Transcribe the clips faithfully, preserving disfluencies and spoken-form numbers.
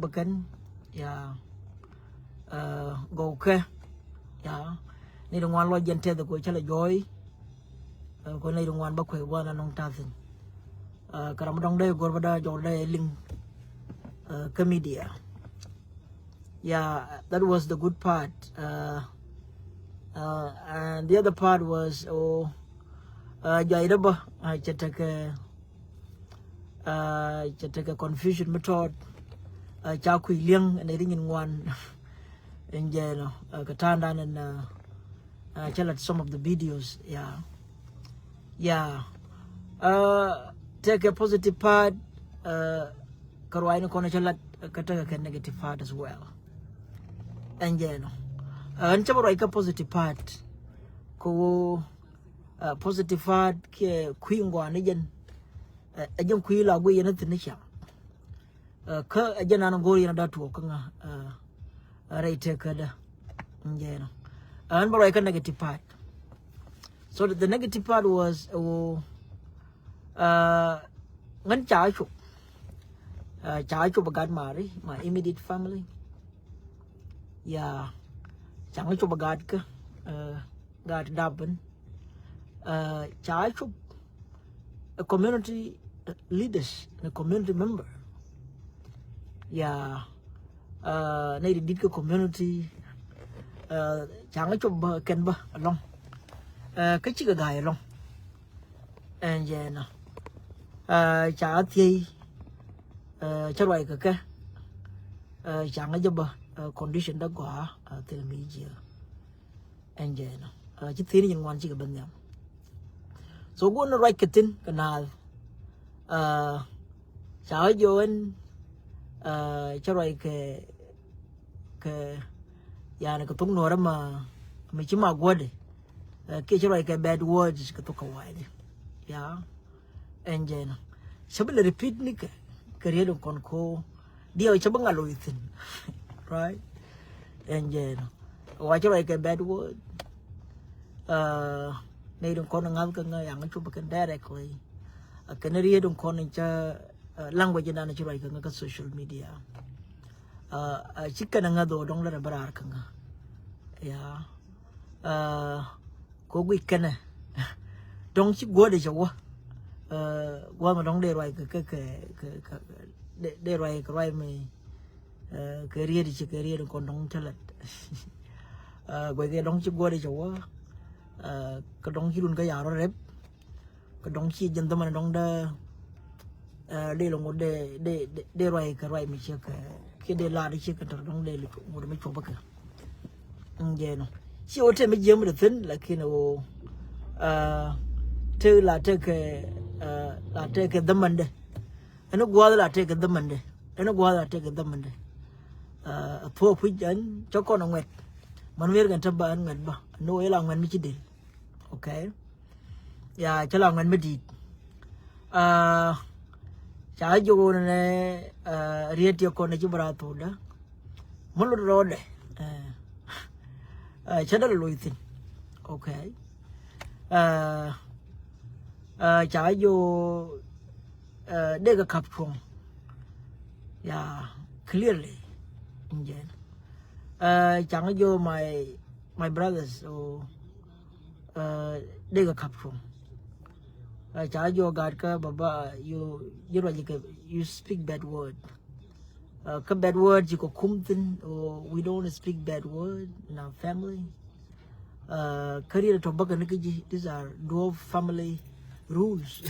bä kɛn ya gɔw kɛ ya ni di ŋuan lɔ jɛn tɛth kɛ cä lɛ jɔɔy. Kɛ ni di ŋuan bä kuɛ guan anɔŋ tathin kɛ ram dɔŋ dee gor bä da jɔl dee liŋ kɛ media. Yeah, that was the good part. Uh, uh, and the other part was, oh, uh, jai daba, uh, cɛ tekɛ, uh, cɛ tekɛ confusion mi tɔt, uh, ca kui̱ liɛŋ ɛn ɛ ri nyin ŋuan. Ɛn jɛ nɔ, uh, kɛ ta̱a̱ dan ɛn, uh, uh, cɛ lat some of the videos, yeah. Yeah. Uh, tekɛ positive part, uh, kɛ ruac ni kɔn cɛ lat, kɛ tekɛ kɛ negative part as well. Ɛn jɛ nɔ. Uh, ɛn cɛ bä ruac kɛ positive part. Kɛ wo, uh, positive part kɛ kui̱ ŋuan ni jɛn. Uh, ɛ jɛn kui̱ la guiy yɛn a thin ni cia. Uh, kä ɛ jɛn an go̱o̱r yɛn a da tuɔɔk kä ŋa, uh, rɛy tëkädä. Jɛ nɔ. Uh, ɛn bä ruac kä negative part. So the, the negative part was, uh, uh, ŋän ca cop. Uh, ca cop a gat mari, my immediate family. Yeah. Ca ŋä cop a gat kä, uh, gat dapin. Uh, ca cop a community, uh, leaders, a community member. Yeah. Uh, nɛ di dit kɛ community. Uh, ca ŋä cop bä kɛn bä alɔŋ. Uh, kä cikɛ ga̱a̱c alɔŋ. Ɛn jɛ nɔ. Uh, ca thiey. Uh, cä ruac kɛ kɛ. Uh, ca ŋä jɛ bä, uh, condition dä gɔaa, uh, thil mi jiɛ. Ɛn jɛ nɔ. Uh, ci thiey ni nyin ŋuan cikɛ bä nhiam. So guun ruac kɛ thin kɛ naath. Uh, ca ɣä jiɔ ɛn, uh, cä ruac kɛ, kɛ, yani kɛ thok nuɔrä ma, ma ci ma guɔdɛ. Uh, kiɛ cä ruac kɛ bad words kɛ thok kɛ wa̱a̱dɛ. Ya. Ɛn jɛ nɔ. Cä bi lɛ repeat ni kɛ, kɛ riet in kɔn ko. Diɛ cä bi ŋa lo̱c thin. Right? Ɛn jɛ nɔ. Wa cä ruac kɛ bad word. Uh, nɛ rin kɔn ŋa̱th kä ŋa yaŋ cop kɛn directly. Uh, kɛn riet in kɔn in cä, uh, language in dan cä ruac kɛ ŋa kä social media. Uh, uh, ci kɛn ŋa̱th dho̱ dɔŋ lɛ rɛ bä raar kä ŋa. Ya. Uh, ko guic kɛnɛ. Dɔŋ ci guɔ̱dɛ cɛ wä. Uh, gua̱th ma dɔŋ dee ruac kɛ, kɛ, kɛ, kɛ, kɛ, dee, dee ruac kɛ ruac mi, uh, kɛ riet ci kɛ riet kɔn dɔŋ cä lät. Uh, guic kɛ dɔŋ ci guɔ̱dɛ cɛ wä. Uh, kɛ dɔŋ ci run kä ya̱r rɔ rɛp. Kɛ dɔŋ ci jɛn dhämani dɔŋ dee, uh, dee lɔ ŋot dee, dee, dee, dee ruac kɛ ruac mi ciek kɛ, kiɛ dee laat ciek kɛ tɔr dɔŋ dee ŋot mi cuɔp kɛ. Jɛ nɔ. Ci wä te mi jiɛm dee thin, lakin wä, uh, te la te kɛ, uh, la te kɛ dhämandɛ. Ɛn gua̱a̱th la te kɛ dhämandɛ. Ɛn gua̱a̱th la te kɛ dhämandɛ. Uh, a thuɔɔk puc ɛn cä kɔn a ŋuɛt. Man wer kɛn te ba ɛn ŋuɛt ba. Ni wä ila ŋuɛt mi ci del. Okay. Ya, cä la ŋuɛn mi di̱i̱t. Ah, ca jok wun nɛ, ah, riet tiɛ kɔn ci bra thokdä. Mun lut rɔɔdɛ. Eh. Ah, cä dal loc thin. Okay. Ah, ah, ca jok, ah, dee kɛ kap cuɔ̱ŋ. Ya, clearly. Jɛn. Ah, ca jok my, my brothers, oh, uh, dee kɛ kap cuɔ̱ŋ. Uh, ca jɔ gat kä baba, you, you ruac kɛ, you speak bad word. Uh, kä bad word ci kɛ kum thin, oh, we don't speak bad word in our family. Uh, kä riet tɔ bäkɛ ni kä ji̱, these are dwarf family rules.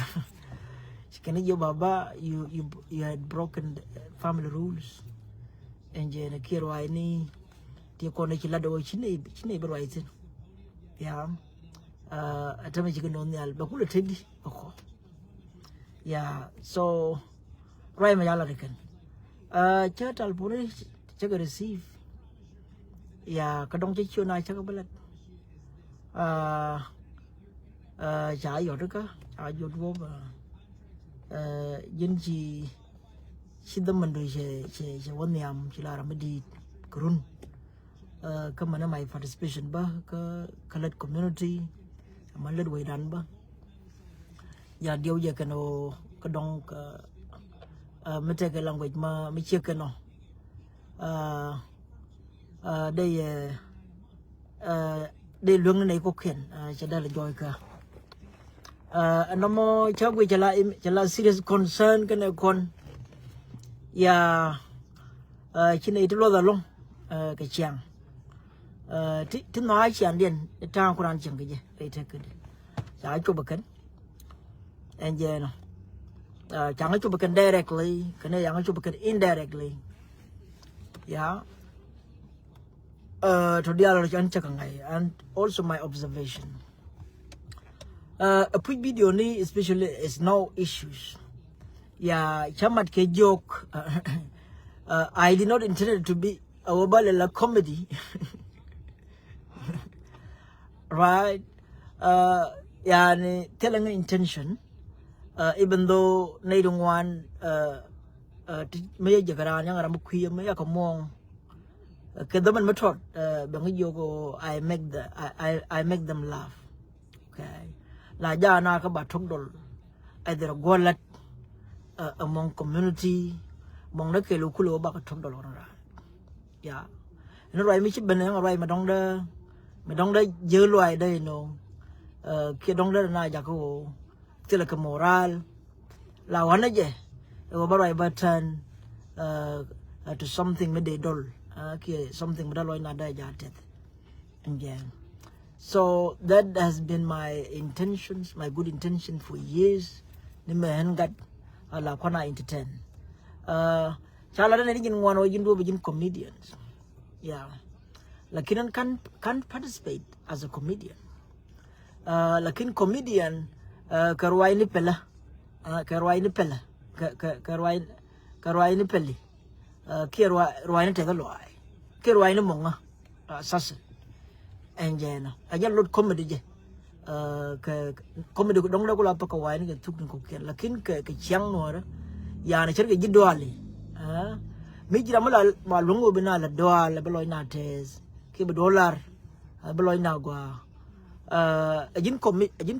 Ci kɛn ni jɛ baba, you, you, you had broken the family rules. Ɛn jɛ ni kiɛ ruac ni, ti kɔn ni ci lat dee wä ci ney, ci ney bi ruac thin. Ya. Uh, a tämɛ ci kɛ no̱o̱ŋ nhial bɛ kulɛ tedi bɛ kɔ. Ya, so ruac mɛ ca lat kɛn. Uh, cä talponi cä kɛ receive. Ya, kä dɔŋ cä ciö na cä kɛ bä lat. Uh, uh, ca yɔt kä ca jot wä bä. Uh, ji̱n ci, ci dhämändu cɛ, cɛ, cɛ wä nhiam ci la ram mi di̱i̱t kɛ run. Uh, kä mänä my participation bä kä, kä lät community, män lät wecdan bä. Ja diɛw jɛ kɛn ɔ kä dɔŋ kä, uh, mi tekɛ language ma mi ciek kɛn ɔ. Dee yɛ dee luäŋni nɛy kɔ̱kiɛn cɛ dal jɔɔc kä. Ɛn nɔmɔ cä guic cɛ la im- cɛ la serious concern kɛnɛ kɔn. Ya ci nɛy ti luɔth alɔŋ kɛ ciaŋ ti ti nhɔac ciaŋdiɛn i̱ ta̱a̱ŋ kuran cieŋ kɛ jɛ rɛy tek kädi. Ca cop ɛ kɛn ɛn jɛ nɔ. Ca ŋä cop ɛ kɛn directly kɛn ɛ ya ŋä cop ɛ kɛn indirectly. Ya tɔ diaal rɔ can cä kɛ ŋa̱c and also my observation. Ɛ puc video ni especially is no issues. Ya ca mat kɛ joke. I did not intended to be a wä bal la comedy. Right. Yani thilɛ ŋä intention. Even though nɛy ti ŋuan mi yɛ jek raan yaŋ ram mi kui̱ mi yakɛ muɔ̱ɔ̱ŋ. Kɛ dhämɛn mi tɔt bɛ ŋä jiök I make the I, I, I make them laugh. Okay. La jaa na kä ba tok dol either guɔ lat among community mɔŋ dä kɛl kulɛ wä bakɛ tok dol ɣɔn raan. Ya ni ruac mi ci ben ɛŋ ruac mi dɔŋdä mi dɔŋdä jiäk luaacdä inɔ. Kiɛ dɔŋdä na jakä ɣöö thilɛ kɛ moral. La wanɛ jɛ ɛ wä bä ruac bä turn to something mi dee dol kiɛ something mi dee lɔc na dee ja tɛth. Again. So that has been my intentions, my good intention for years. Ni mɛ ɣän gat ala kuana entertain. Ca la dɛn ni ji̱n ŋuan wä ji̱n duɔp ji̱n comedians. Yeah. Lakin an kan kan participate as a comedian. Lakin comedian kɛ ruac ni pɛlä. Kɛ ruac ni pɛlä kɛ kɛ kɛ ruac kɛ ruac ni pɛli. Kiɛ ruac ni tɛth luac kiɛ ruac ni muɔŋä. Sasa ɛn jɛ nɔ a jɛ lot comedy jɛ. Kɛ comedy dɔŋ dɛ kula pä kɛ wa̱i̱ ni kɛ thuk ni kɔkiɛn lakin kɛ kɛ ciaŋ nuɔrä. Yani cär kɛ ji̱ duali mi ji̱ ram mi la ma luäŋ wä bi na la dual bi lɔc na tɛth kiɛ bi duɔl lar bi lɔc na gua. A ji̱n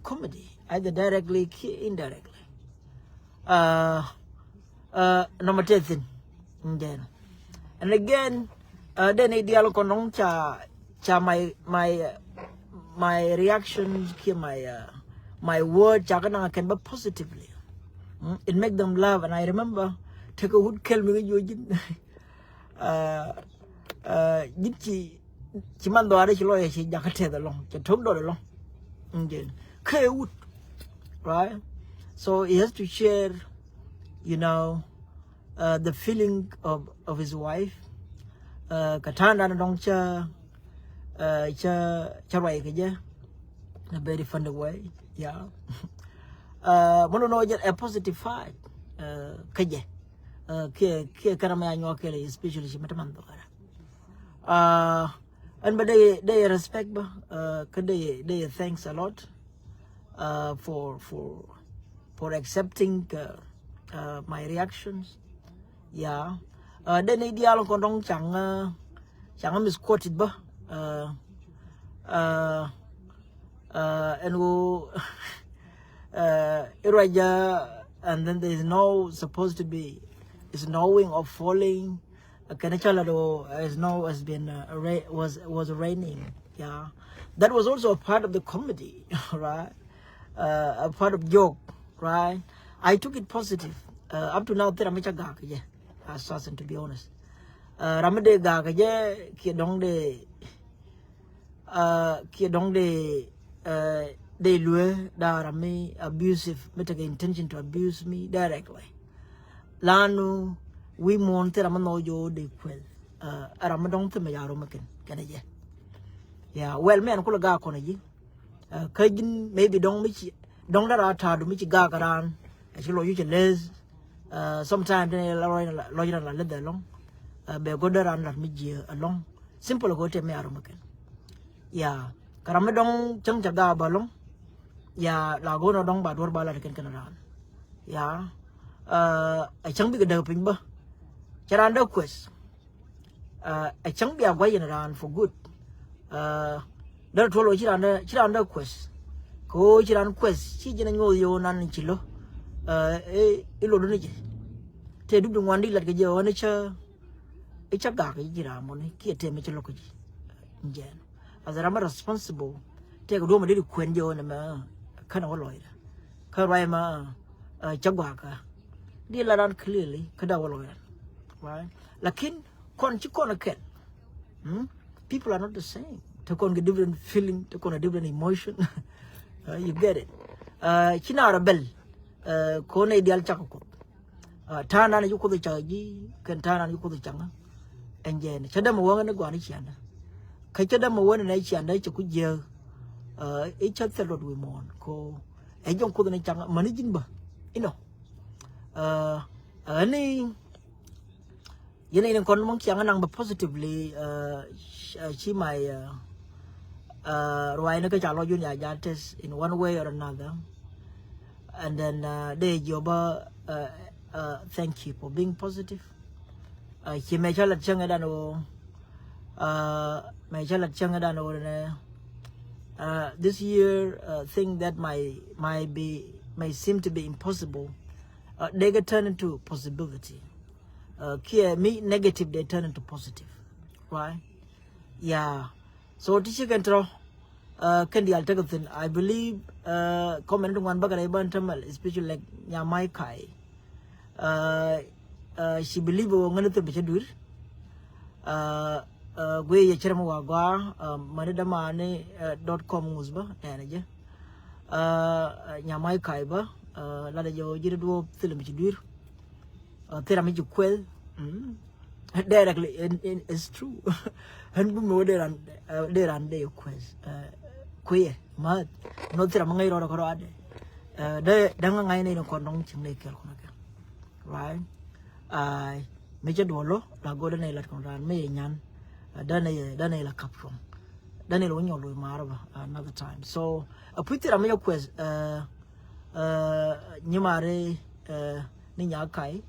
comedy either directly kiɛ indirectly. Nɔmɔ tɛthin. Jɛn and again dee ni dial kɔnɔŋ ca ca my my my reaction kiɛ my my word ca kɛ naŋ kɛn bä positively. It make them laugh and I remember tekɛ wut kɛl mi kɛ jiɔ ji̱n. Ji̱n ci ci man dhɔaarɛ ci lɔcɛ ci jakä tɛth ɛlɔŋ cɛ tok dɔl ɛlɔŋ. Kä ɛ wut, right? So he has to share, you know, the feeling of of his wife. Kɛ ta̱a̱ dan dɔŋ cä cä cä ruac kɛ jɛ in a very funny way. Yeah. Mɔnɔ nɔ jɛ a positive side kä jɛ. Kiɛ kiɛ kɛn amɛ anyuak kɛlɛ especially ci mɛ ti man dhɔaarɛ. Ɛn bä dee dee respect bä kä dee dee thanks a lot for for for accepting my reactions. Yeah. Dee ni dial kɔn dɔŋ caŋ caŋ misquoted bä. Ɛn ɣöö iruac and then there is no supposed to be is snowing or falling. Kɛn cä lat ɣöö snow has been was was raining. Yeah. That was also a part of the comedy, right? A part of joke, right? I took it positive. Up to now thil ram mi cä gak jɛ. Assassin, to be honest. Ram mi dee gak jɛ kiɛ dɔŋ dee kiɛ dɔŋ dee dee luee da ram mi abusive mi tekɛ intention to abuse me directly. Lanu wi̱i̱ muɔ̱ɔ̱n thil ram mi nhɔk jɛ dee kuɛl. Ram mi dɔŋ thil mi ca rom mi kɛn kɛn jɛ. Yeah, well, mi ɛn kulɛ gak kɔn ji̱. Kä ji̱n maybe dɔŋ mi ci dɔŋ dee raa ta̱a̱du mi ci gak raan. Ci lɔc yuc cɛ leth. Sometimes dee lɔc ran la leth ɛlɔŋ. Bɛ go̱r dee ran lat mi jiɛ ɛlɔŋ. Simple kɛ wä tɛm mi a rom mi kɛn. Ya kɛ ram mi dɔŋ cäŋ cɛ gaak bä loŋ. Ya la go̱o̱n ɔ dɔŋ ba duɔ̱r ba lat kɛn kɛn raan. Ya ɛ cäŋ bikɛ däk piny bä. Cɛ raan däk kueth. Ɛ cäŋ bia gua̱c yɛn raan for good. Därɛ tuɔl ɔ ci raan däk ci raan däk kueth. Kɛ ɣöö ci raan kueth ci ji̱n a nyuɔth yɛ ɣöö nan ci lo̱. I̱ lotdun i̱ jɛ tëë dup di ŋuan di lat kɛ jɛ ɣän i̱ cä. I̱ cä gak i̱ ji̱ ram mɔni kiɛ tëë mi cä lo̱k ji̱. Jɛn as a ram responsible, tëë kɛ duɔ̱ɔ̱m a dee di kuɛn jɛ ɣän ɛmɛ. Känɛ wä lɔcdä kä ruac ɛmɛ. Cä guakä di la ran clearly kä da wä lɔcdä. Right? Lakin kɔn ci kɔn kɛl. Hmm? People are not the same. Te kɔn kɛ different feeling, te kɔn kɛ different emotion. Uh, you get it? Uh, ci na rɛ bɛl. Uh, kɔn nɛ dial cakɔ kɔth. Uh, ta̱a̱ nan ci kuoth cak ji̱ kɛn ta̱a̱ nan ci kuoth cak ŋa. Ɛn jɛn cä dämɛ wäŋä ni gɔaa ni ciandä. Kä cä dämɛ wäŋä ni ciandä cɛ ku jiääk. Uh, i̱ cä thil rot wi̱i̱ muɔ̱ɔ̱n ko ɛ jɔŋ kuoth ni cak ŋa mäni ji̱n bä. Inɔ. Uh, uh, ni Yɛn in kɔn mɔŋ ciaŋ naŋ bɛ positively, uh, ci my, uh, uh, ruaacni kä ca lɔ jun ya jal test in one way or another. And then, uh, dee jiɔ bä, uh, uh, thank you for being positive. Uh, ci mɛ ca lat cäŋɛ dan o, uh, mɛ ca lat cäŋɛ dan o ne, uh, this year, uh, thing that might, might be, might seem to be impossible, uh, they get turned into possibility. Uh, kiɛ mi negative they turn into positive. Right? Yeah. So ti ci kɛn tɔrɔ, uh, kɛn dial tekɛ thin. I believe, uh, comment ti ŋuan bäkɛ rɛy bän tämɛl, especially like Nyamai Kai. Uh, uh, she believe wä ŋän thil bi cä duir. Uh, uh, guiy yɛ cɛ rɛ mi wa gɔaa, uh, mäni dämani, uh, dot com ŋuth bä nɛnɛ jɛ. Uh, uh, Nyamai Kai bä, uh, latdɛ jɛ wä ji̱ ri duɔ̱ɔ̱p thil mi ci duir. Uh, thil ram mi ci kueth. Mm. Directly, and, and it's true. Ɣän bumɛ wä dee ran, uh, dee ran dee kueth. Uh, kuiɛ ma nɔ thil ram mi ŋäc rɔɔdɛ kɛ rɔɔdɛ. Uh, dee dee ŋa ŋa̱c nɛy ni kɔn dɔŋ cieŋ nɛy kɛl kɔn kɛ. Right? Ai, mi cɛ duɔl lo la go̱o̱r dee nɛy lat kɔn ran mi yɛ nyan. Uh, dee nɛy, dee nɛy la kap cuɔ̱ŋ. Dee nɛy la wä nyɔl lo̱c maar bä, uh, another time. So a puc thil ram mi cɛ kueth, uh, uh, nyimari, uh, ni Nyakai,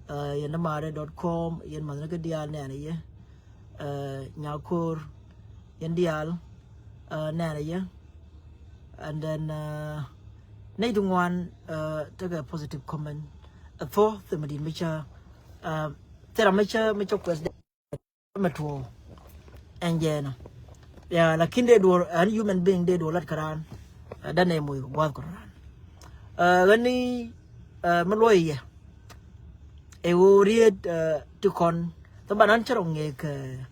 uh, yɛn ni mari dot com, yɛn mathni kä diaal nɛɛni yɛ, uh, Nyakor, yɛn diaal, uh, nɛɛni yɛ. And then, uh, nɛy ti ŋuan, uh, tekɛ positive comment. A thɔ thimɛ dit mi cä, uh, thil ram mi cä, mi cä kueth dee mɛ tuɔɔk. Ɛn jɛɛnɔ. Ya, lakin dee duɔr, ɛn human being dee duɔr lat kɛ raan. Ɛ, danɛ moc kɛ gua̱th kɛ raan. Ɛ, ɣän ni, ɛ, mi luɔc yɛ. Ɛ ɣöö riet, ɛ, ti kɔn. Thaban an cä rɔ ŋiɛc kɛ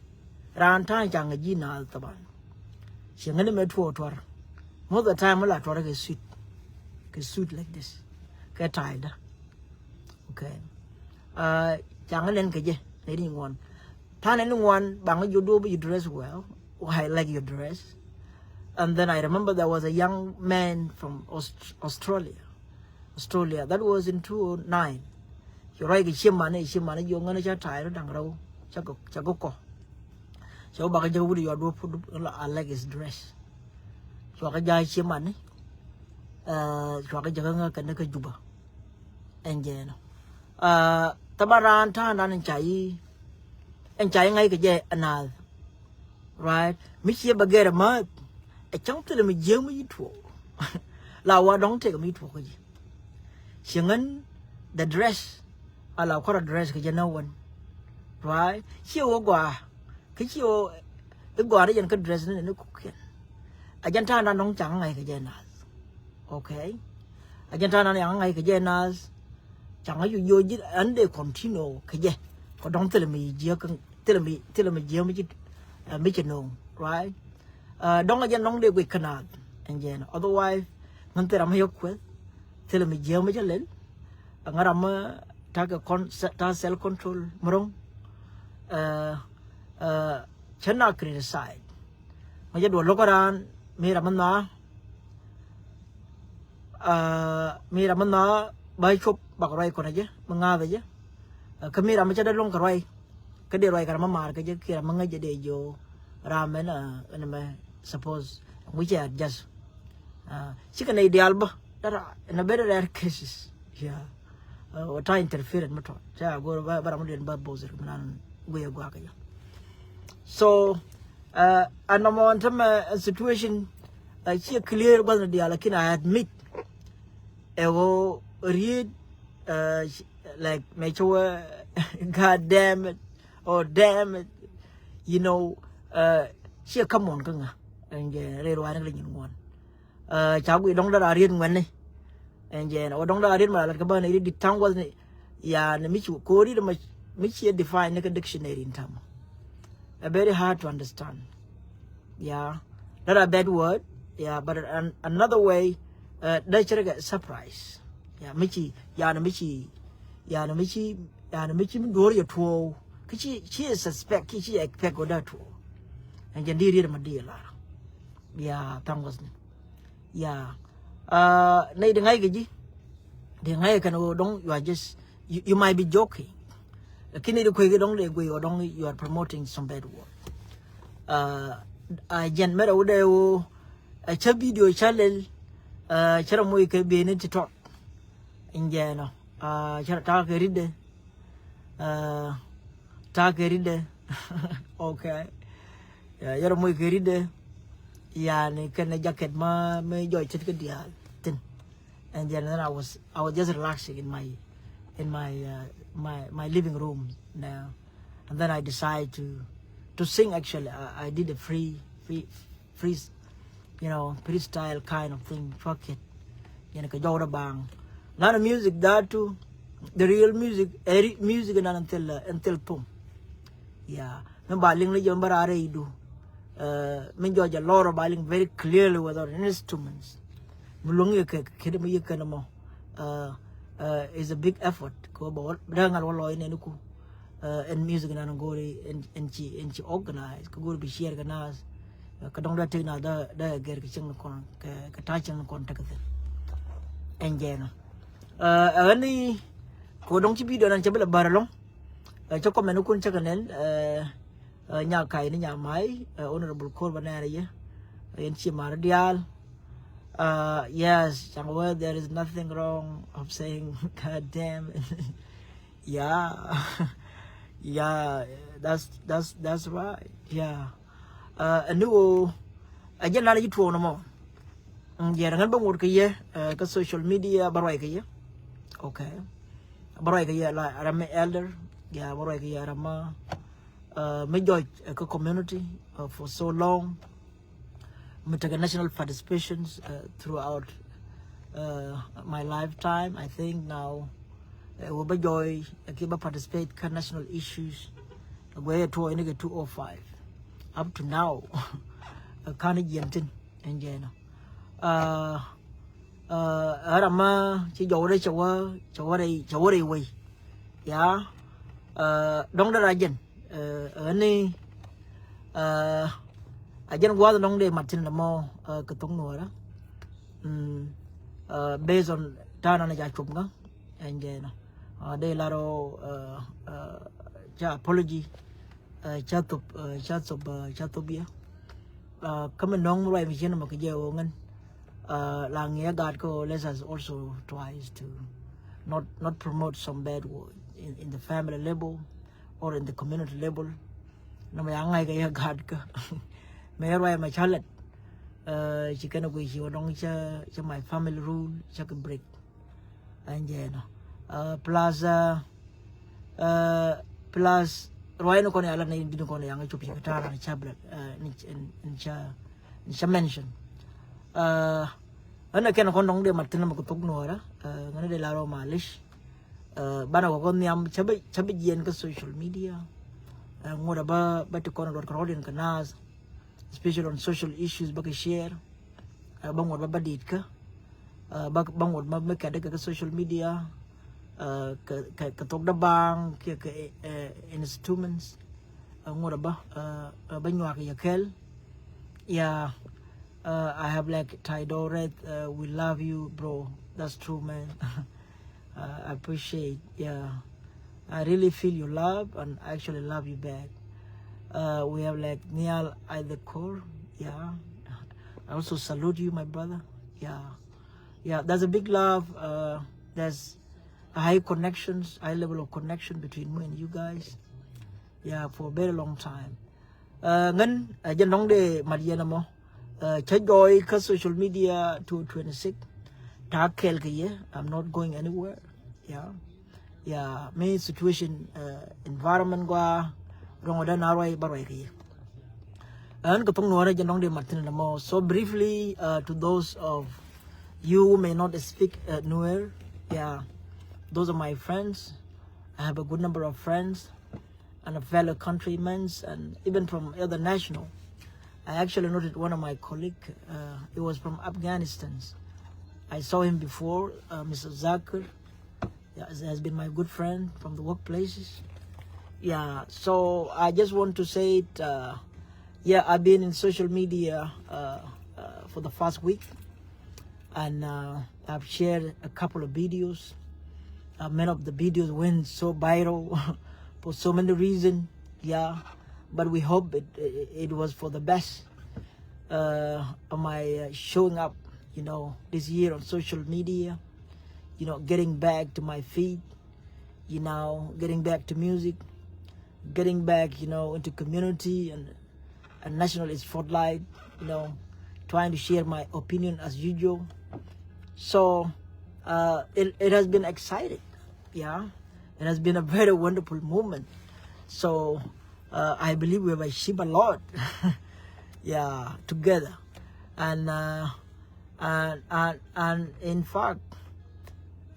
raan ta̱a̱ caŋ ji̱ naath thaban. Ciɛ ŋäni mɛ tuɔɔk tuar. Most of the time mi la tuar kɛ suit. Kɛ suit like this. Kɛ ta̱a̱ da. Okay. Uh, caŋ lɛn kɛ jɛ, lɛ ni ŋuan. Tha̱a̱n ni ŋuan, baŋ jɔ duɔ̱ɔ̱p, you dress well. Oh, I like your dress. And then I remember there was a young man from Aust-, Australia. Australia. That was in two oh nine. Ci ruac kɛ ciemani, ciemani jiɔ ŋäni ca ta̱a̱ rɔ da̱ŋ rɛw. Ca gɔ, ca gɔ kɔ. Ca wä bakɛ jɛ wut yɔa duɔ̱ɔ̱p, I like his dress. Cuakɛ ja̱ ciemani. Uh, cuakɛ jɛ kä ŋä kɛn kä Juba. Ɛn jɛɛnɔ. Uh, thaban raan ta̱a̱ŋ dan in ca yi, in ca yi ŋa̱c kɛ jɛ ɛ naath. Right? Mi ciɛ bɛ gɛr ɛ määth. Ɛ cäŋ thilɛ mi jiäk mi yi tuɔɔk. La wa dɔ̱ŋ tëk mi yi tuɔɔk kä ji̱. Ciɛ ŋän the dress. A la kɔrɛ dress kɛ jɛ nä wän. Right? Ciɛ wä gɔaa. Kä ci ɣöö i̱ gɔaa ni jɛn kä dress ni ni kukiɛn. A jɛn ta̱a̱ nan dɔ̱ŋ caŋ ŋa̱c kɛ jɛ naath. Okay. A jɛn ta̱a̱ nan yaŋ ŋa̱c kɛ jɛ naath. Caŋ a cu jiö ji̱ ɛn dee continue kɛ jɛ. Kɛ dɔ̱ŋ thilɛ mi jiä kä thilɛ mi, thilɛ mi jiä mi ci, ɛ, mi ci no̱o̱ŋ. Right? Ɛ, dɔ̱ŋ a jɛn dɔ̱ŋ dee guic kä naath. Ɛn jɛn. Otherwise ŋän thilɛ mi yɛ kueth. Thilɛ mi jiä mi ci lel. Ɛ ŋä ram mi ta̱kɛ con-, ta̱ self control mi ro̱ŋ. Ɛ, ɛ, cä na criticize. Ŋä jɛ duɔl lo̱k raan mi ram mi nhɔa. Ɛ, mi ram mi nhɔa ba cop bak ruac kɔn jɛ mi ŋa̱th jɛ. Ɛ, kä mi ram mi cä dee luŋ kɛ ruac. Kä dee ruac kɛ ram mi maar kɛ jɛ kiɛ ram mi ŋäc jɛ dee jiɔ ram mɛn, ɛ, ɛn mɛ suppose ŋucɛ adjust. Ɛ, cikɛ nɛy diaal bä. That are in a very rare cases. Yeah. Ɛ, wä ta̱a̱ interference mi tɔt. Ca go̱o̱r ba, ba ram mi duel ba both mi nan guiɛ guakä jɛ. So, ɛ, a nɔmɔ ɛn tämɛ, ɛ, situation, ɛ, ciɛ clear gua̱thni diaal, lakin I admit. Ɛ ɣöö riet, ɛ, like, mɛ cä wä, God damn it. Oh damn it. You know, uh, ciɛ kamuɔn kä ŋa. Ɛn jɛ rɛy ruaani kɛ nyin ŋuɔn. Uh, ca gui dɔŋ dara riet ŋuɛni. Ɛn jɛ na wä dɔŋ dara riet ma la lat kä bä ni ri di taŋ wath ni. Ya ni mi ci kori di ma mi ci define ni kä dictionary in tam. A very hard to understand. Yeah, not a bad word. Yeah, but an, another way, uh, dee cɛ rɛ kɛ surprise. Yeah, mi ci, yani mi ci, yani mi ci, yani mi ci mi duɔr yɛ tuɔw. Ki ci, ci suspect, ki ci expect wä dee tuɔw. Ɛn jɛ di riet ma di lar. Yeah, thank goodness. Yeah. Uh, nɛ di ŋa̱c kɛ ji̱. Di ŋa̱c kɛ kɛn wä dɔŋ, you are just, you, you might be joking. Lakini di kuec kɛ dɔŋ dee guic wä dɔŋ, you are promoting some bad word. Uh, a jɛn mɛrɛ wä dee wä a cä video cä lɛl. Uh, cɛ rɛ moc kɛ ben ni ti tɔt. In jɛ nɔ. Uh, cɛ rɛ ta̱a̱ kɛ ritdɛ. Uh, ta̱a̱ kɛ ritdɛ. Okay. Yeah, yɛrɛ moc kɛ ritdɛ. Yani kɛn jacket ma mi jɔc tet kɛ diaal thin. And then, then I was, I was just relaxing in my, in my, uh, my, my living room now. And then I decided to, to sing. Actually, I, I did a free, free, free, you know, freestyle kind of thing. Fuck it. Yani kɛ jɔw da bang. Lana music that too. The real music, ɛ ri-, music nan until, uh, until thum. Yeah. Mi ba liŋ ni jɛ mi ba rare idu. Uh, mi jɔc a lɔr ba liŋ very clearly without instruments. Mi luŋ yɛ kɛ kɛ mi yɛ kɛ ni mɔ. Uh, uh, is a big effort. Kɛ wä ba wä dee ŋal wä lɔc nɛn iku. Uh, ɛn music nan go̱ri ɛn, ɛn ci, ɛn ci organize kɛ go̱ri bi share kɛ nas. Uh, kɛ dɔŋ dee tek na dee, dee gɛr kɛ cieŋ ni kɔn, kɛ, kɛ ta̱a̱ cieŋ ni kɔn tek kɛ thin. Ɛn jɛ nɔ. Uh, ɛn ni kɛ wä dɔŋ ci video nan cɛ bi lɛ bär ɛlɔŋ. Uh, cɛ comment kun cɛ kɛ nɛn. Uh, uh, nya kai ni nya mai. Uh, honorable Kor ba nɛɛrɛ yɛ. Uh, yɛn ci mar dial. Uh, yes, caŋ wä, there is nothing wrong of saying God damn it. Yeah. Yeah, that's, that's, that's right. Yeah. Uh, ɛn ni wä a jɛn lan a ji̱ tuɔɔk ni mɔ. Mm, jɛ ŋän bä ŋot kɛ yɛ, uh, kä social media bä ruac kɛ yɛ. Okay. Bä ruac kɛ yɛ la ram mi elder. Yeah, bä ruac kɛ yɛ ram ma, uh, mi jɔc, uh, kä community, uh, for so long. Mi tekɛ national participations, uh, throughout, uh, my lifetime. I think now, uh, wä bä jɔy, uh, ki bä participate kä national issues. Uh, guɛ yɛ tuɔɔk ni kɛ two oh five. Up to now, uh, kan jiɛn thin. Ɛn jɛ nɔ. Uh, uh, ram ma ci jɔw rɛ cɛ wä, cɛ wä rɛ, cɛ wä rɛ wei. Ya, uh, dɔŋ dɛ ra jɛn. Uh, uh, ni, uh, a jɛn gua̱th dɔŋ dee mat thin lɛ mɔ, uh, kɛ thok nuɔrä. Mm, uh, based on ta̱a̱ nan a ca cop ŋä. Ɛn jɛ nɔ. Uh, dee lar ɔ, uh, uh, ca apology. Uh, ca thop, uh, ca thop, uh, ca thop yɛ. Uh, kä mi nɔŋ ruac mi cien mɔ kɛ jɛ wä ŋän. Uh, la ŋiɛ gat kä, let us also tries to not, not promote some bad word in, in the family level or in the community level. Nɔmɔ ya ŋa̱c kɛ yɛ gat kä. Mɛ ruac mɛ ca lɛt. Uh, ci kɛn a guic ci wä dɔŋ ca, ca my family rule ca kɛ break. Ɛn jɛ nɔ. Uh, plus, uh, uh, plus ruac ni kɔn ya lat ni, ni kɔn ya ŋa̱c cop ci kɛ ta̱a̱ ni ca black, uh, ni, ni, ni ca, ni ca mention. Uh, ɛn a kɛn kɔn dɔŋ dee mat thin mɛ kɛ thok nuɔrä. Uh, ŋän dee lar ɔ malish. Uh, banɛ wä kɔn nhiam ca bä, ca bä jiɛn kä social media. Uh, ŋot a bä, bä ti kɔn a luɔt kɛ rɔɔd in kɛ nath. Especially on social issues bä kɛ share. Uh, bä ŋot bä bä dit kä. Uh, bä, bä ŋot bä mi kɛt kä, kä social media. Uh, kɛ, kɛ, kɛ thok dä baŋ, kɛ, kɛ, uh, instruments. Uh, ŋot bä, uh, uh, bä nyuak yɛ kɛl. Yeah. Uh, I have like Tidoreth, uh, we love you, bro. That's true, man. Uh, I appreciate, yeah. I really feel your love and I actually love you back. Uh, we have like Nial Aidekor, yeah. I also salute you, my brother. Yeah. Yeah, there's a big love. Uh, there's a high connections, high level of connection between me and you guys. Yeah, for a very long time. Uh, ŋän, uh, jɛ nɔŋ dee mat yɛn ɛmɔ. Uh, cä jɔɔy kä social media two twenty-six. Ta̱a̱ kɛɛl kɛ yɛ, I'm not going anywhere. Yeah. Yeah, mi situation, uh, environment gua, Ruɔ̱ŋ ɔ dee na ruac ba ruac kɛ yɛ. Ɛn kɛ thoŋ Nuäärä jɛ nɔŋ dee mat thi̱n ɛn ɛmɔ. So briefly, uh, to those of you who may not speak, uh, Nuer, yeah, those are my friends. I have a good number of friends and a fellow countrymen, and even from other national. I actually noted one of my colleague. Uh, he was from Afghanistan. I saw him before, uh, Mister Zakir. Yeah, he has been my good friend from the workplaces. Yeah, so I just want to say it. Uh, yeah, I've been in social media, uh, uh, for the first week, and, uh, I've shared a couple of videos. Uh, many of the videos went so viral for so many reasons. Yeah, but we hope it, it, it was for the best, uh, of my, uh, showing up, you know, this year on social media, you know, getting back to my feet, you know, getting back to music, getting back, you know, into community and, and national spotlight, you know, trying to share my opinion as usual. So, uh, it, it has been exciting. Yeah, it has been a very wonderful moment. So, uh, I believe we have achieved a lot. Yeah, together. And, uh, and, and, and in fact,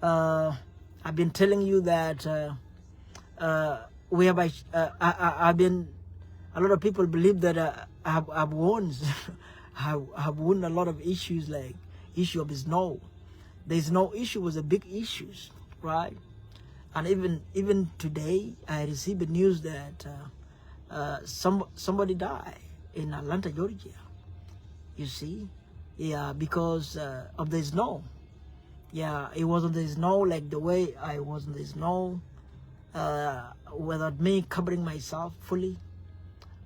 uh, I've been telling you that, uh, uh, we have, uh, I, I, I've been, a lot of people believe that, uh, I have, I've won, have, have won a lot of issues, like issue of snow. The snow issue was a big issue, right? And even, even today, I received the news that, uh, uh, some, somebody died in Atlanta, Georgia. You see, yeah, because, uh, of the snow. Yeah, it was on the snow like the way I was on the snow, uh, without me covering myself fully.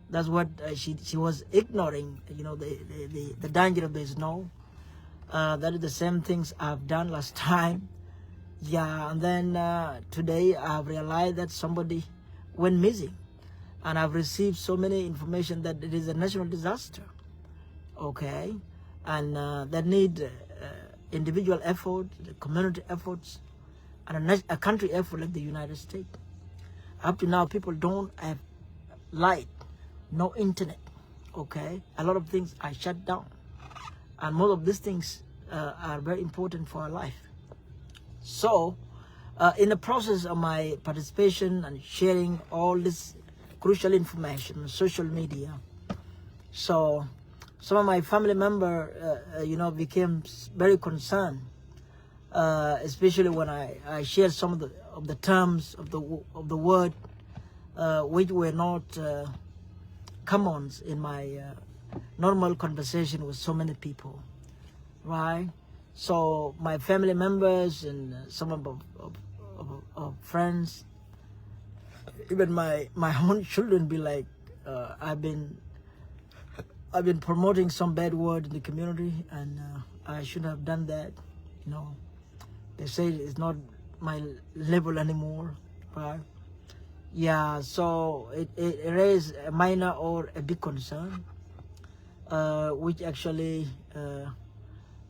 That's what, uh, she, she was ignoring, you know, the, the, the, the danger of the snow. Uh, that is the same things I've done last time. Yeah, and then, uh, today I've realized that somebody went missing. And I've received so many information that it is a national disaster. Okay? And, uh, that need, uh, individual effort, the community efforts, and a, nat- a country effort like the United States. Up to now, people don't have light, no internet. Okay? A lot of things are shut down. And most of these things, uh, are very important for our life. So, uh, in the process of my participation and sharing all this crucial information on social media, so some of my family member, uh, uh, you know, became s- very concerned, uh, especially when I, I shared some of the, of the terms of the w- of the word, uh, which were not, uh, commons in my, uh, normal conversation with so many people, right? So my family members and, uh, some of, of, of, of friends, even my, my own children be like, uh, I've been, I've been promoting some bad word in the community, and, uh, I shouldn't have done that. You know, they say it's not my level anymore, right? Yeah, so it, it raised a minor or a big concern, uh, which actually, uh,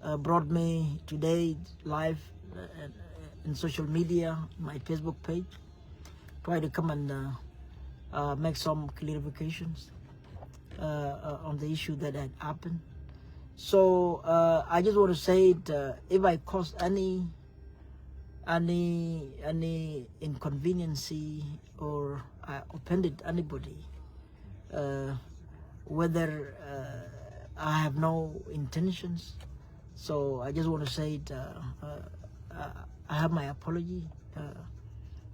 uh, brought me today live, uh, in social media, my Facebook page. Try to come and, uh, uh, make some clarifications, uh, uh, on the issue that had happened. So, uh, I just want to say it, uh, if I caused any, any, any inconveniency or I offended anybody, uh, whether, uh, I have no intentions. So I just want to say it, uh, uh, uh, I have my apology. Uh,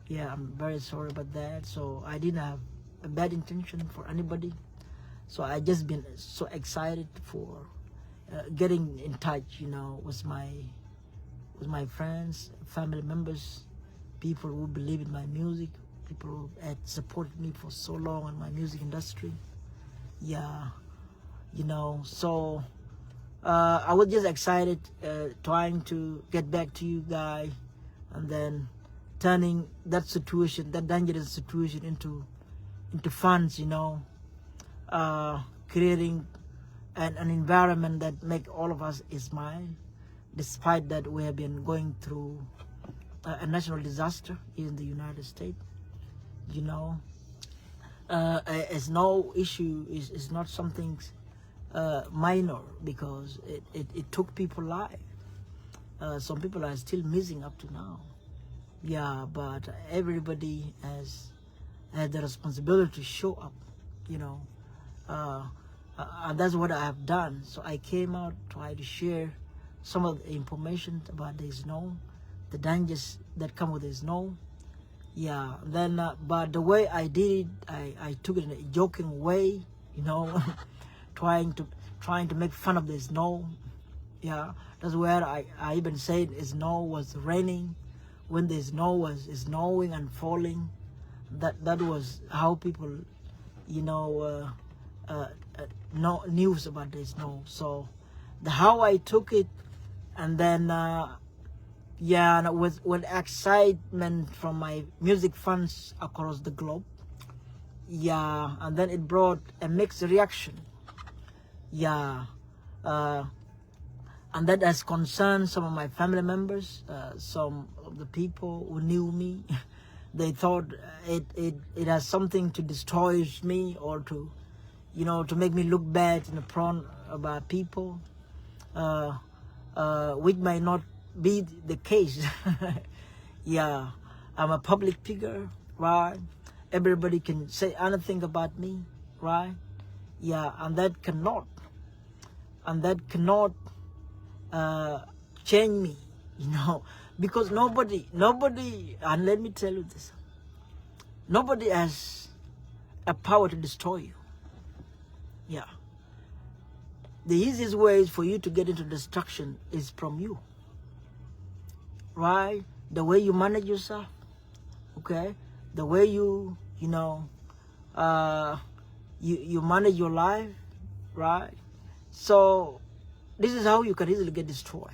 yeah, I'm very sorry about that. So I didn't have a bad intention for anybody. So I just been so excited for, uh, getting in touch, you know, with my, with my friends, family members, people who believe in my music, people who had supported me for so long in my music industry. Yeah, you know, so, uh, I was just excited, uh, trying to get back to you guys, and then turning that situation, that dangerous situation, into, into fun, you know, uh, creating an, an environment that make all of us smile, despite that we have been going through, uh, a national disaster in the United States, you know. Uh, a, a snow issue is, is not something uh, minor because it, it, it took people life. Uh, some people are still missing up to now. Yeah, but everybody has had the responsibility to show up, you know. Uh, uh, and that's what I have done. So I came out, try to share some of the information about the snow, the dangers that come with the snow. Yeah, then, uh, but the way I did it, I, I took it in a joking way, you know, trying to, trying to make fun of the snow. Yeah, that's where I, I even said snow was raining, when the snow was snowing and falling. That, that was how people, you know, uh, uh, uh, know news about the snow. So the, how I took it, and then, uh, yeah, and with, with excitement from my music fans across the globe. Yeah, and then it brought a mixed reaction. Yeah, uh, and that has concerned some of my family members, uh, some of the people who knew me. They thought it, it, it has something to destroy me or to, you know, to make me look bad in the front of our people, uh, uh, which might not be the case. Yeah, I'm a public figure, right? Everybody can say anything about me, right? Yeah, and that cannot, and that cannot uh, change me, you know, because nobody, nobody, and let me tell you this, nobody has a power to destroy you. Yeah. The easiest way is for you to get into destruction is from you. Right? The way you manage yourself, okay? The way you, you know, uh, you, you manage your life, right? So this is how you can easily get destroyed.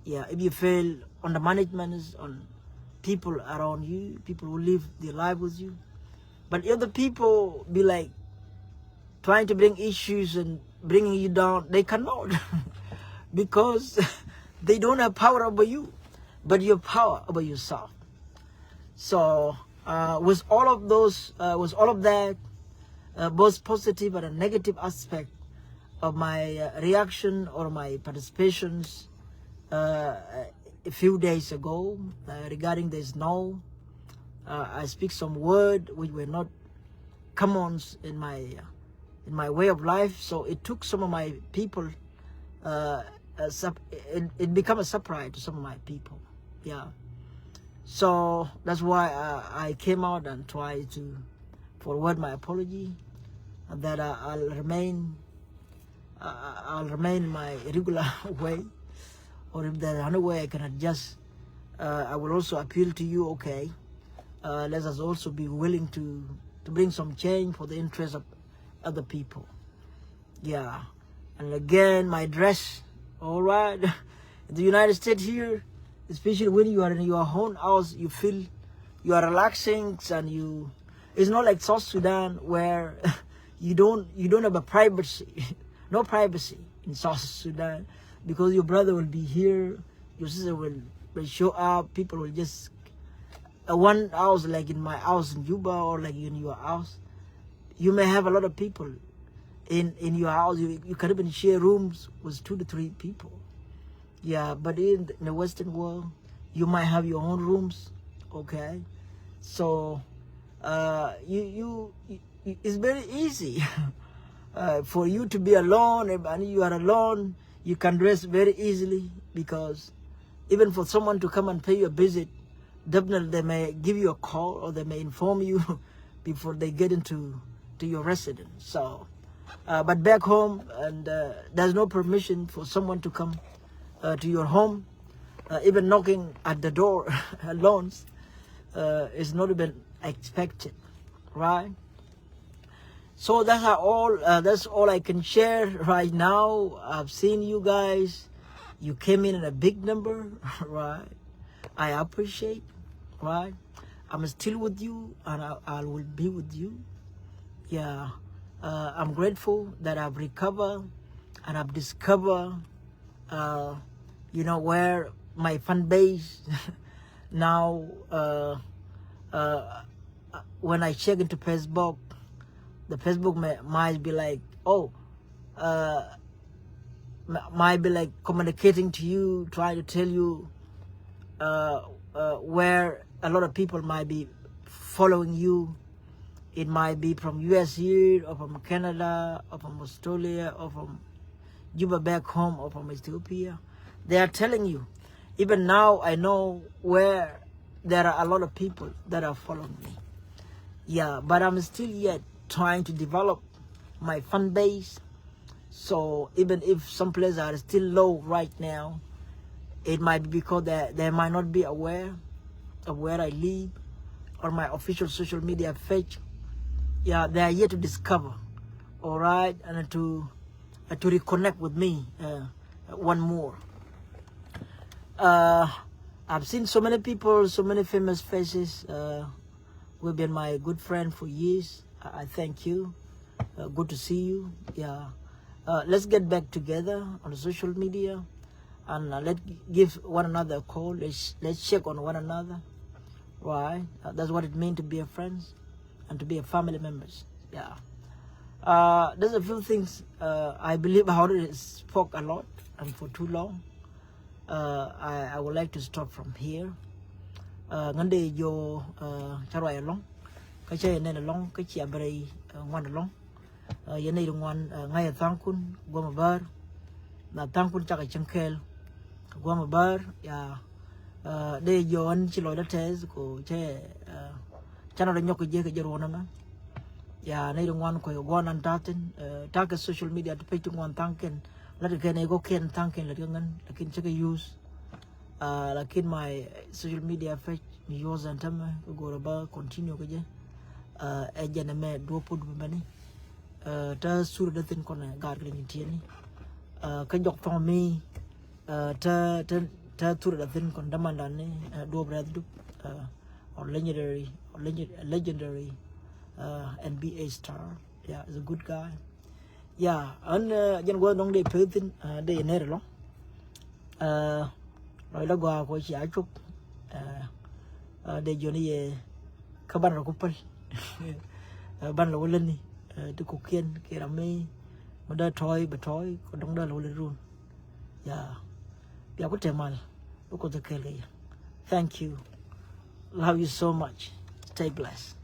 Yeah, if you fail on the management, on people around you, people who live their life with you. But if the people be like trying to bring issues and bringing you down, they cannot because they don't have power over you, but you have power over yourself. So uh, with all of those, uh, with all of that, uh, both positive and a negative aspect of my uh, reaction or my participations uh, a few days ago uh, regarding the snow, uh, I speak some word which were not commons in my uh, in my way of life. So it took some of my people. Uh, a sup- it, it become a surprise to some of my people. Yeah. So that's why uh, I came out and try to forward my apology, and that uh, I'll remain uh, I'll remain in my regular way, or if there's any way I can adjust, uh, I will also appeal to you. Okay, uh, let us also be willing to to bring some change for the interest of other people. Yeah, and again, my dress, all right. In the United States here, especially when you are in your own house, you feel you are relaxing and you. It's not like South Sudan where you don't you don't have a privacy, no privacy in South Sudan, because your brother will be here, your sister will, will show up, people will just uh, one house like in my house in Juba or like in your house, you may have a lot of people in in your house. You, you can even share rooms with two to three people. Yeah, but in, in the Western world, you might have your own rooms. Okay, so uh, you, you you it's very easy uh, for you to be alone. If and you are alone, you can dress very easily because even for someone to come and pay you a visit, definitely they may give you a call or they may inform you before they get into to your residence. So, uh, but back home, and uh, there's no permission for someone to come uh, to your home. Uh, even knocking at the door alone uh, is not even expected, right? So that's how all. Uh, that's all I can share right now. I've seen you guys. You came in in a big number, right? I appreciate, right? I'm still with you, and I, I will be with you. Yeah, uh, I'm grateful that I've recovered and I've discovered, uh, you know, where my fan base now. Uh, uh, uh, when I check into Facebook, the Facebook may, might be like, oh, uh, m- might be like communicating to you, trying to tell you uh, uh, where a lot of people might be following you. It might be from U S here or from Canada or from Australia or from Juba back home or from Ethiopia. They are telling you. Even now, I know where there are a lot of people that are following me. Yeah, but I'm still yet trying to develop my fan base. So even if some places are still low right now, it might be because they, they might not be aware of where I live or my official social media page. Yeah, they are yet to discover, all right, and to uh, to reconnect with me uh, one more. Uh, I've seen so many people, so many famous faces uh, who've been my good friend for years. I, I thank you. Uh, good to see you. Yeah. Uh, let's get back together on the social media and uh, let's give one another a call. Let's, let's check on one another. Right? Uh, that's what it means to be a friend and to be a family members. Yeah. Uh, there's a few things uh, I believe I already spoke a lot and for too long. Uh, I, I would like to stop from here. Uh, ŋän dee jiɔ uh, cä ruac ɛlɔ̱ŋ kä cä yɛ nɛn ɛlɔ̱ŋ kä cia bɛ rɛy uh, ŋuan ɛlɔ̱ŋ. Uh, yɛn nɛy ri ŋuan uh, ŋa̱c ɛ tha̱a̱ŋkun guɔ̱mɛ bäär. Na tha̱a̱ŋkun cakɛ cäŋ kɛɛl kɛ guɔ̱mɛ bäär. Ya uh, dee jiɔ ɣän ci lɔcdä tɛth kɛ cä uh, cä nɔt ɛ nyɔk kɛ jiɛ kɛ jɛ ruɔ̱n ɛmɛ. Ya nɛy ri ŋuan kɔc kɛ guɔ̱n an ta̱thin uh, ta̱kɛ social media ti pec ti ŋuan tha̱a̱ŋkɛn. Lät kɛ kɛn ɛ kɔkiɛn tha̱a̱ŋkɛn lät kɛ ŋän lakin cä kɛ use. Uh, lakin my social media page mi use ɛn tämɛ kɛ go̱o̱rä ba continue kɛ jɛ. Uh, ɛ jɛn ɛmɛ duɔ̱p put bi mɛni. Uh, tä sur dä thin kɔnɛ gaar kɛ ni tieni. Uh, kä jɔk thɔŋ mi uh, tä tä tä sur dä thin kɔn dämandan ni uh, duɔ̱p rɛth dup. Uh, or legendary or legend, legendary uh, N B A star. Yeah, is a good guy. Ya ɣän jɛn gua̱th nɔŋ dee pek thi̱n dee yɛ ner ɛlɔ̱ŋ. Lɔcdä gɔaa kɔ cia cop. Dee jiɔni yɛ kä banɛ rɔ ku päl. Banɛ lɔ wä lätni ti kɔ̱kiɛn kiɛ ram mi mi dee tɔ̱ɔ̱c bɛ tɔ̱ɔ̱c kɔ dɔ̱ŋ dee lɔ wä lät run. Ya bia ku tɛmal bi Kuoth ɛ kɛɛl kɛ yɛ. Thank you. Love you so much. Stay blessed.